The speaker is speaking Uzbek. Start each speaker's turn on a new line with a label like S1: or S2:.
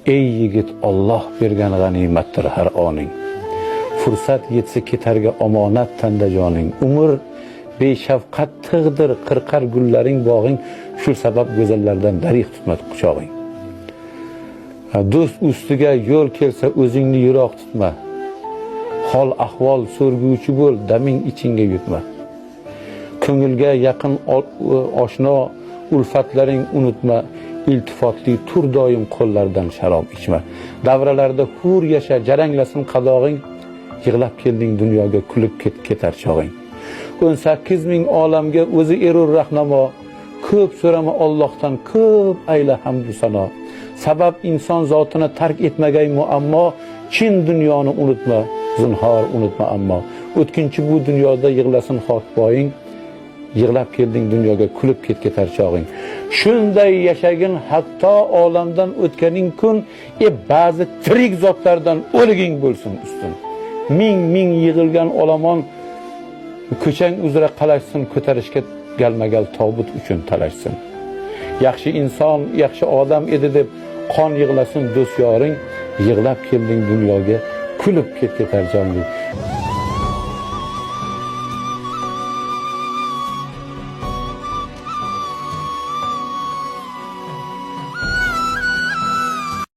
S1: Ey yigit, Alloh bergan g'animatdir har oning. Fursat yetsa ketarga omonat tanda joning. Umr beshafqat tig'dir, qirqar gullaring bog'ing. Shu sabab go'zallardan darig' tutma quchog'ing. Do'st ustiga yo'l kelsa o'zingni yiroq tutma. Hol ahvol so'rguvchi bo'l, daming ichingga yutma. Ko'ngilga yaqin oshno ulfatlaring unutma. Iltifotli tur doim, qo'llardan sharob ichma. Davralarda hur yasha, jaranglasin qadog'ing. Yig'lab kelding dunyoga, kulib ketar chog'ing. 18 ming olamga o'zi erur rahnamo. Ko'p so'rama Allohdan, ko'p ayla hamdu sano. Sabab inson zotini tark etmagay muammo. Chin dunyoni unutma, zinhor unutma ammo. O'tkinchi bu dunyoda yig'lasin xokpoying. Yig'lab kelding dunyoga, kulib ketar chog'ing. Shunday yashagin hatto olamdan o'tganing kun, ba'zi tirik zotlardan o'liging bo'lsin ustun. Ming ming yig'ilgan olomon ko'chang uzra qalashsin, ko'tarishga galma-gal tobut uchun talashsin. Yaxshi inson, yaxshi odam edi deb qon yig'lasin do'st yoring. Yig'lab kelding dunyoga, kulib ketar joning.